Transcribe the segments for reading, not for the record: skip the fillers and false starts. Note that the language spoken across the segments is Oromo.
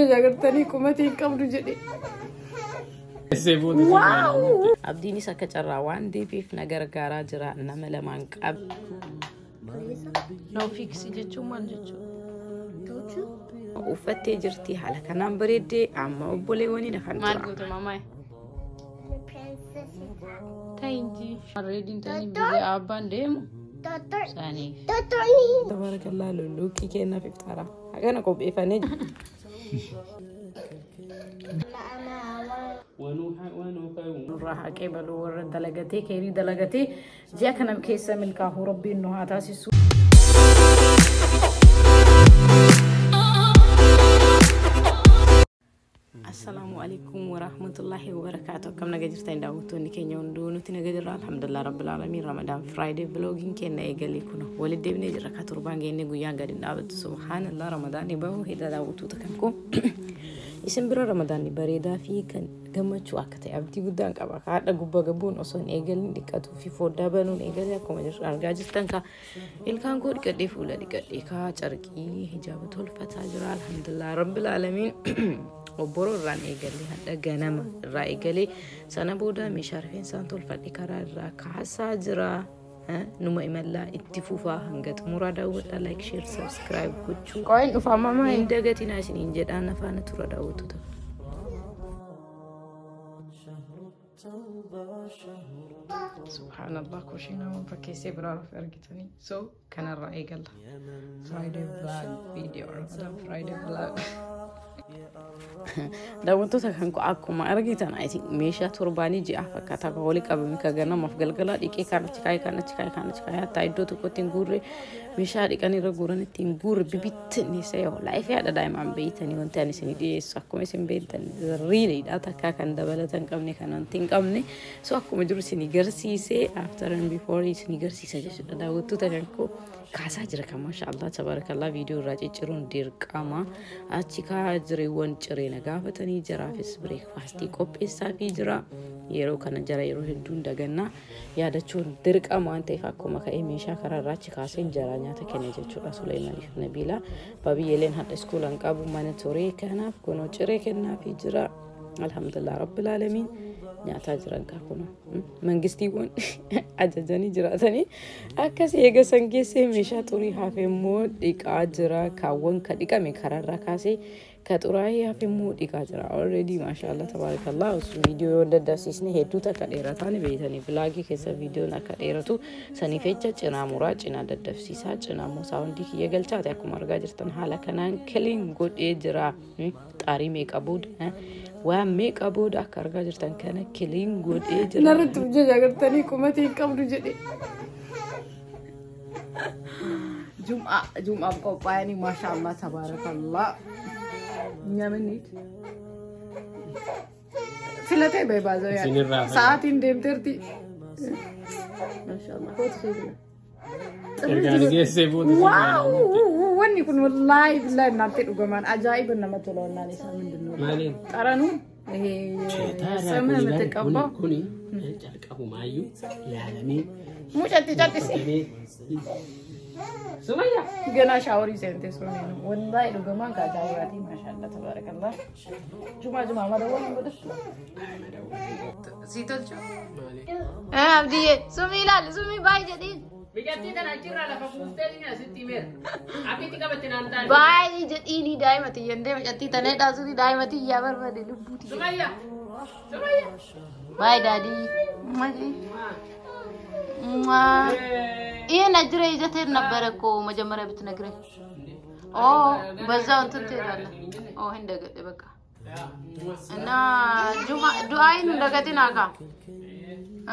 Agartanii qumatii hin qabdu jedhe. Abdiinis akka carraa waan deebiif na gargaaraa jira, nama lamaan qaba. No fix jechuun maal jechuudha? Uffattee jirti, haala kanaan bareeddee amma obboleewwaniidha kan Maal tura. goote mamaa? Ta'inji. Reediin ta'in biyya abbaan deemu. Saniif. Tabaarakallaa, lulluuqqii kennaaf iftaara. Hagana qopheeffannee. Nurraa haqee baluu warra dalagatee keerii dalagatee ji'a kana keessa milkaa'uu Rabbiin nu haa taasisu. Assalaamu alaikum warahmatullahi wabarakaatu. Akkam naga jirtan daawwattoonni keenya hunduu? Nuti naga jirra, alhamdulillah rabbil alamin. Ramadaan Friday vlogiin keenya eegalee kun walitti deebinee jirra. Ka torbaan geenne guyyaan gadi hin dhaabattu. Subhaanallah, Ramadaanni bahu hidha. Daawwattoota kan koo, isin bira Ramadaanni bareedaa fi kan gammachuu akka ta'e abdii guddaan qaba. Ka haadha gubbaa gabuun osoo hin eegalin dhiqatuu fi foddaa banuun eegalee, akkuma argaa jirtan ka ilkaan koo dhiqadhee, fuula dhiqadhee, ka carqii hijaaba tolfataa jira. Alhamdulillah rabbil alamin. Obboroo irraan eegalee, hadha ganama irraa eegalee, sana booda meeshaa rifeensaan tolfadhe karaa irraa kaasaa jira. Numa imallaa itti fufaa, hanga xumuraa daawwadhaa, like, share, subscribe gochuu Qo'in dhufaa mamaa. hin dagatinaa isiniin jedhaan. Afaana tura, daawwattoota. Subhaanallah, kushiinaa fakkeessee biraa dhufe argitanii. So kanarraa eegalla. Friday vlog video, Ramadan Friday vlog. Daawwattoota kan koo, akkuma argitan I think meeshaa torbaanii ji'a fakkaata kan walii qabame, ka ganamaaf galgala dhiqee kan achi kaa'ee, kan achi kaa'ee, kan achi kaa'ee, hattaa iddoo tokkotti hin guurre, meeshaa dhiqan irra guuran itti hin guurre, bibittinneessa yoo laayifii haadha daa'imaan beeytanii. Wanti ani isin dhiyeessu akkuma isin beektan riiliidha, takkaa kan dabalata hin qabne, kan wanti hin qabne. So akkuma jiru isin garsiisee, after and before isin garsiisa jechuudha. Daawwattoota kan koo, kaasaa jira kan, maasha Allah tabarakallah, viidiyoo irraa cicciruun dirqama. Achi kaa jireewwan ciree na gaafatanii, jaraafis breakfastii qopheessaa fi jira. Yeroo kana jara yeroo hedduun dagannaa, yaadachuun dirqama waan ta'eef, akkuma ka'ee meeshaa karaa irraa achi kaaseen jaraa nyaata kenne jechuudha. Suleemaniif Nabiila Babiyyeeleen hadha iskuulan qabu mana ture, kanaaf kunoo ciree kennaafii jira. Alhamdulillah rabbil aalamiin, nyaataa jiran kaa kunoo mangistiiwwan ajajanii jiraatanii akkas. Eega san geessee meeshaa xurii hafe immoo dhiqaa jira. Kaawwan ka dhiqame karaarraa kaasee, ka xuraa'ee hafe immoo dhiqaa jira already. Maashaallah tabaarakallah. Osoo viidiyoo yoo daddafsiisne hedduu takka dheerataan beeytanii, vlogii keessa viidiyoon akka dheeratu saniif jecha cinaa muraa, cinaa daddafsiisaa, cinaa immoo soundii kiyya galchaate. Akkuma argaa jirtan haala kanaan clean godhee jira. Xaarii meeqa booda, waan meeqa booda, akka argaa jirtan kana clean godhee jira. Narratti hojjecha agartanii qumatii hin qabdu jedhe. Jum'aa Jum'aaf qophaa'anii, maasha Allah tabaarakallah. Nyaamni filatee bee baazoo yaa. Isinirraa fayyada. Sa'aatiin deemteerti. Maasha Allah, kootu seetila. Ergaan geessee booda. Wow, wanni kun wallaahi billahi እናንተ dhugamaan ajaa'iba namatti tola wannaan isaa ምንድን ነው? Maaliin? ጠረኑ ይሄ ስምህ የምትቀባው Kuni jalqabumaayyuu ilaalamee mucatti cal'isi. Sumayya. ገና ሻወር seente suuni wallahi dhugamaan ka ajaa'ibaati. Maashaallah tabaarakallah. Jumaa jumaa madawwan hin godhattu si tolchu. Maali? Abdiyye, sumii ilaali, sumii baay'ee jedhiin. Biqiltii tana achirraa lafa buuftee ni asitti himeera. Akkitti qabatte naan taane. Baay'ee jedhiini, daa'ima tiyyan deema cattii taneedhaa suni, daa'ima tiyyaa barbaade lubbuuti. Sumayya. Sumayya. Bye daddy. ይሄን አጅሬ ይዘህ ትሄድ ነበረ እኮ መጀመሪያ ብትነግረኝ። ኦ በዛው እንትን ትሄዳለህ። ኦ እንደገ በቃ እና ጁማ ዱአይን እንደገቲን አካ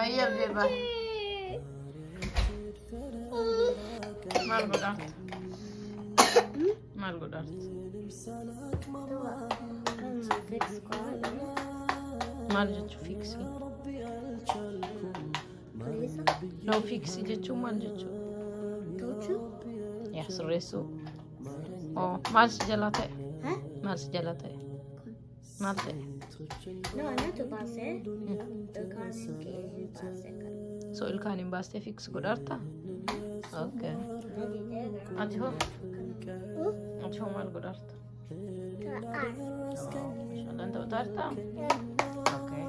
አየር ዴባ maal godhaart, maal godhaart, maal jechuu fix? No fix jechuun maal jechuu? Yaa sirreessuu. Oo maal si jalaa ta'e? Maal si jalaa ta'e? Maal ta'e? No, anatu baasee. Ilkaan kee baasee kan. So ilkaaniin baastee fix godhaarta? Okay. Ati hoo? Ati hoo maal godhaarta? Mashallah taphataa jirtaa? Okay.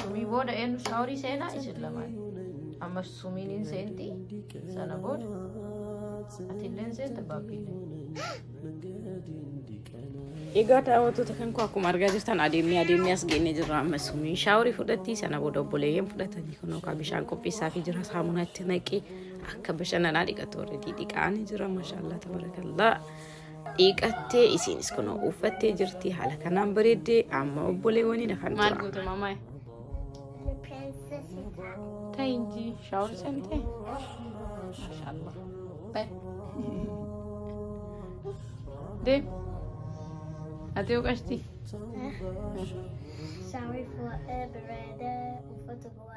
Sumii booda eenyu shaaworii seenaa isin lamaan. Amma sumiin hin seenti sana booda atillee hin seenta baabbiillee. Egaa daawwattoota kan koo akkuma argaa jirtan adeemnee adeemnee as geenye jirra. Amma sumiin shaaworii fudhatti sana booda obboleeyyan fudhatanii kunoo kaa bishaan qopheessaa fi jira saamunaa itti naqee akka bashannanaa dhiqatu already dhiqaanii jira mashallah tabarakallah. Dhiqattee isiinis kunoo uffattee jirti haala kanaan bareeddee amma obboleewwaniin afaan Maal tura. goote mamaa? The princess is Ta'e inji shaaworii seentee? Mashallah. Bye. Deem. Ati yoo qashti? Sorry for brother. Uffata for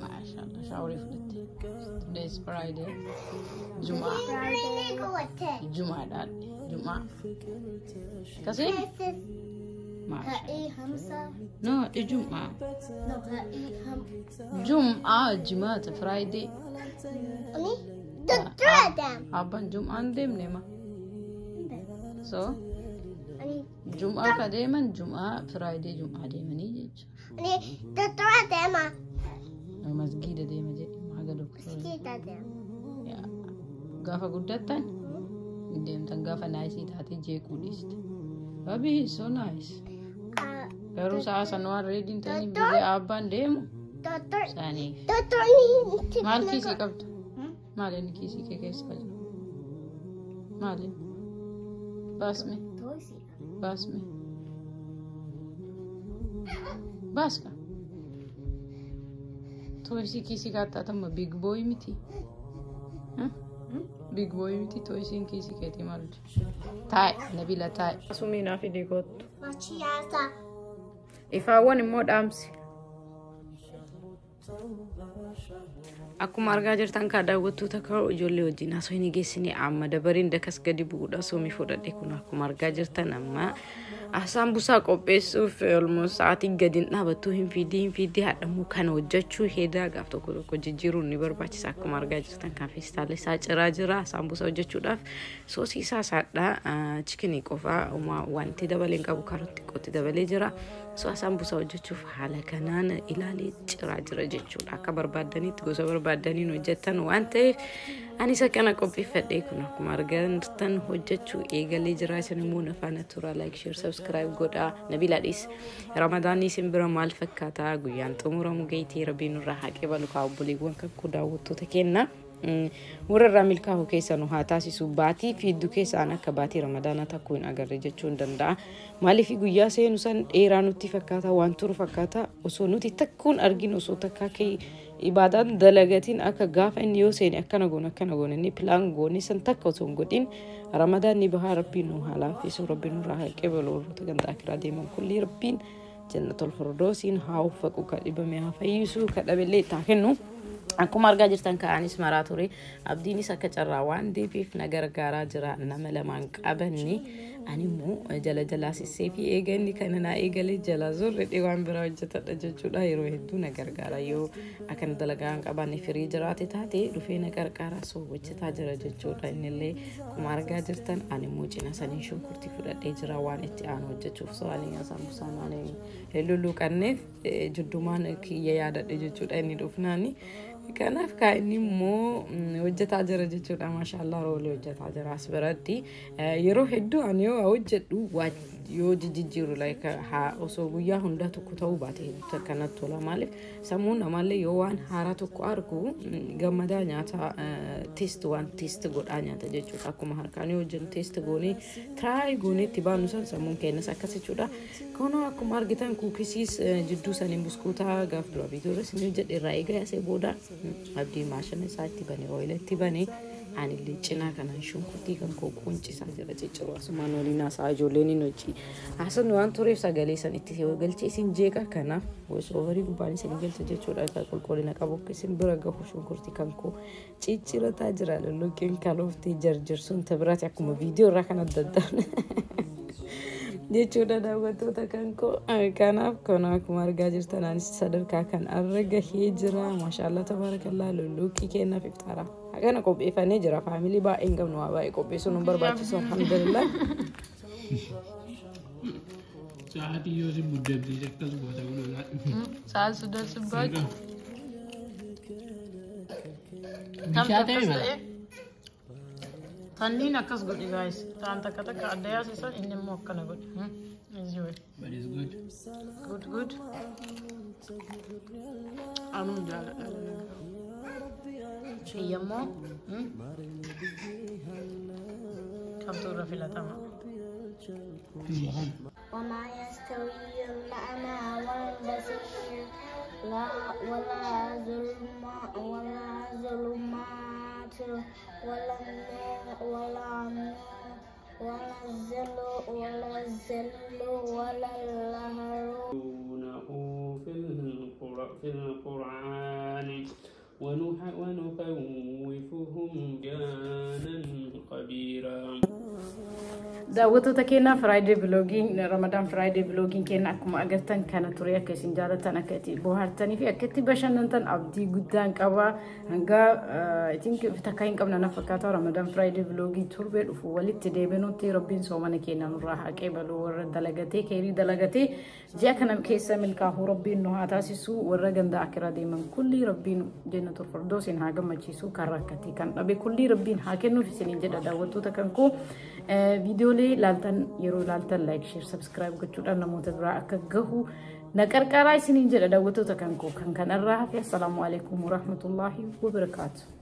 Mashallah shaaworii fudhatte. Today is Friday. Jumaa. Friday. Jumaadhaan. Jumaa. Kasii? Princess Mashallah. Ha'i Hamza. No, Jumaa. No, Ha'i Ham. Jumaa jimaata Friday. Ani? The three of them. Abbaan Jumaan deemne ma. So Ani, Jumaa ka deeman Jumaa Friday Jumaa deemanii jechuudha. ani, the three of them are Masgiida deema jedhe haga doktora. scared of them. Yaa. Gaafa guddattan hin deemtan gaafa naayisii taate jeequu dhiiste. Babi so nice. Garuu sa'a san waan reediin ta'aniif biyya abbaan deemu The three, saniif. the three. Maal kiisii qabda? Maal inni kiisii kee keessa jiru? Maali? Baasme. Baasme. Baaska. Toysii kiisii kaattatama big boy miti. Big boy miti toysiin kiisii keetii maal hojjeta? Taa'i Nabila taa'i. Sumii naaf fidii kottu. Machiasa. Ifaawwan immoo dhaamsi. Akkuma argaa jirtan kaa daawwattoota koo ijoollee wajjin haasoo hin geessine amma dabariin dakas gadi bu'uudha suumii fudhadhe kun akkuma argaa jirtan amma saambusaa qopheessuuf almost sa'aatiin gadi hin dhaabattu hin fiidii hin fiidii haadhamuu kana hojjechuu heedaa gaaf tokko tokko jijjiiruun ni barbaachisa akkuma argaa jirtan kan feestaalli isaa ciraa jira saambusaa hojjechuudhaaf soosii isaa saadhaa chicken qofaa uumaa wanti dabalee hin qabu kaarotii qotti dabalee jira so saambusaa hojjechuuf haala kanaan ilaalee ciraa jira jechuudha akka barbaaddanitti gosa barbaaddaniin hojjettan waan ta'eef anis akkana qopheeffadhe kun akkuma argitan hojjechuu eegalee jira isin immoo na faana tura like share subscribe godhaa Nabila dhiis ramadaanni isin bira maal fakkaata guyyaan xumuramu geetee rabbiin nurraa haa qeebalu kaa obboleewwan kan koo daawwattoota kenna. Warra irraa milkaa'u keessa nu haa taasisu baatii fiidduu keessaan akka baatii ramadaanaa takkuu hin agarre jechuu hin danda'a. Maaliif guyyaa seenu san dheeraa nutti fakkaata waan turu fakkaata osoo nuti takkuun arginu osoo takkaa kee ibaadaan dalagatiin akka gaafa inni yoo seene akkana goone akkana goone inni plan goone san takka osoo hin godhin ramadaan ni bahaa rabbiin nu haa laaffisu rabbiin nurraa haa qeebalu warroota ganda akiraa deeman kulli rabbiin jannatul firdoosiin haa uffaqu ka dhibame haa fayyisu ka dhabeellee itti haa kennu. Akkuma argaa jirtan ka'anis maraa ture. Abdiinis akka carraa waan deebiif na gargaaraa jira. Nama lamaan qabanni ani immoo jala jalaa sissee fi eega inni kana naa eegalee jala zorre waan biraa hojjetadha jechuudha. Yeroo hedduu na gargaara yoo akkana dalagaa hin qabaanne firii jiraate taate dhufee na gargaara so hojjetaa jira jechuudha. Innillee akkuma argaa jirtan ani immoo cina saniin shunkurtii fudhadhee jira waan itti aanu hojjechuuf so ani saambusaan waan hin lulluqanneef jiddumaan kiyya yaadadhe jechuudha inni dhufnaani. Kanaaf kaa inni immoo hojjetaa jira jechuudha. Maashaallah roolee hojjetaa jira as biratti. Yeroo hedduu ani yoo hojjedhu yoo jijjiiru like haa osoo guyyaa hundaa tokko ta'uu baate hedduu akkanatti tola. Maaliif sammuun namaallee yoo waan haaraa tokko argu gammadaa nyaata taste waan taste godhaa nyaata jechuudha. Akkuma harkaan yoo hojjennu taste goonee try goonee itti baanu san sammuun keenyas akkas jechuudha. Kunoo akkuma argitan cookiesiis jidduu saniin buskuutaa gaaf dura viidiyoo isin hojjedhe irraa eegaa asee booda abdii maashina isaa itti bane ooyila itti bane anillee cinaa kanaan shunkurtii kan koo quncisaa jira cicciru asumaan waliin haasaa ijoolleen hin hojii haasan waan tureef sagalee san itti galchee isin jeeqa kanaaf voice overii gubbaan isin galcha jechuudha akka qulqullina qabu akka isin bira gahu shunkurtii kan koo ciccirataa jira lolloqeen kalooftee jarjarsuun tabiraati akkuma viidiyoo irraa kan adda addaan jechuudha daawwattoota kan koo kanaaf kun akkuma argaa jirtan anis sadarkaa kan arra gahee jira maashaallah tabaarakallaa lolluuqii kennaaf iftaaraa hagana qopheeffannee jira family baay'ee hin qabnu waa baay'ee qopheessuun nu barbaachisu alhamdulillah. Sa'aatii yoo si muddamsiise akkas goota kun. Sa'aan si darsibbaachu. Bishaa ta'e mala. Tanniin akkas godhi guys. Ta'an takka takka adda yaasisan, inni immoo akkana godhi. Easy way. But it's good. Good, good. Anuu jaaladha. Kiyyammoo kamtu irra filatama? وما يستوي الأعمى والبصير، لا ولا ظلم ولا ظلمات ولا النور ولا النور ولا الظل ولا الظل ولا الحرور. في القرآن ونخوفهم جانا كبيرا. Daawwattoota keenya, Friday vlogiin, Ramadaan Friday vlogiin keenya akkuma agartan kana ture. Akka isin jaalatan, akka itti bohaartanii fi akka itti bashannantan abdii guddaan qaba. Hanga itin takka hin qabna na fakkaata. Ramadaan Friday vlogii torbee dhufu walitti deebinutti, Rabbiin soomana keenya nurraa haa qeebalu. Warra dalagatee keerii dalagatee ji'a kana keessa milkaa'uu Rabbiin nu haa taasisu. Warra ganda akiraa deeman kulli Rabbiin Jannatul Firdoosiin haa gammachiisu. Kan rakkate, kan dhabe kulli Rabbiin haa kennuuf isiniin jedha. Daawwattoota kan koo, viidiyoolee laaltan, yeroo laaltan like, share, subscribe gochuudhaan namoota biraa akka gahu na qarqaraa isiniin jedha. Daawwattoota kan koo, kan kanarraa hafe, assalaamu alaikum warahmatullaahi wabarakaatu.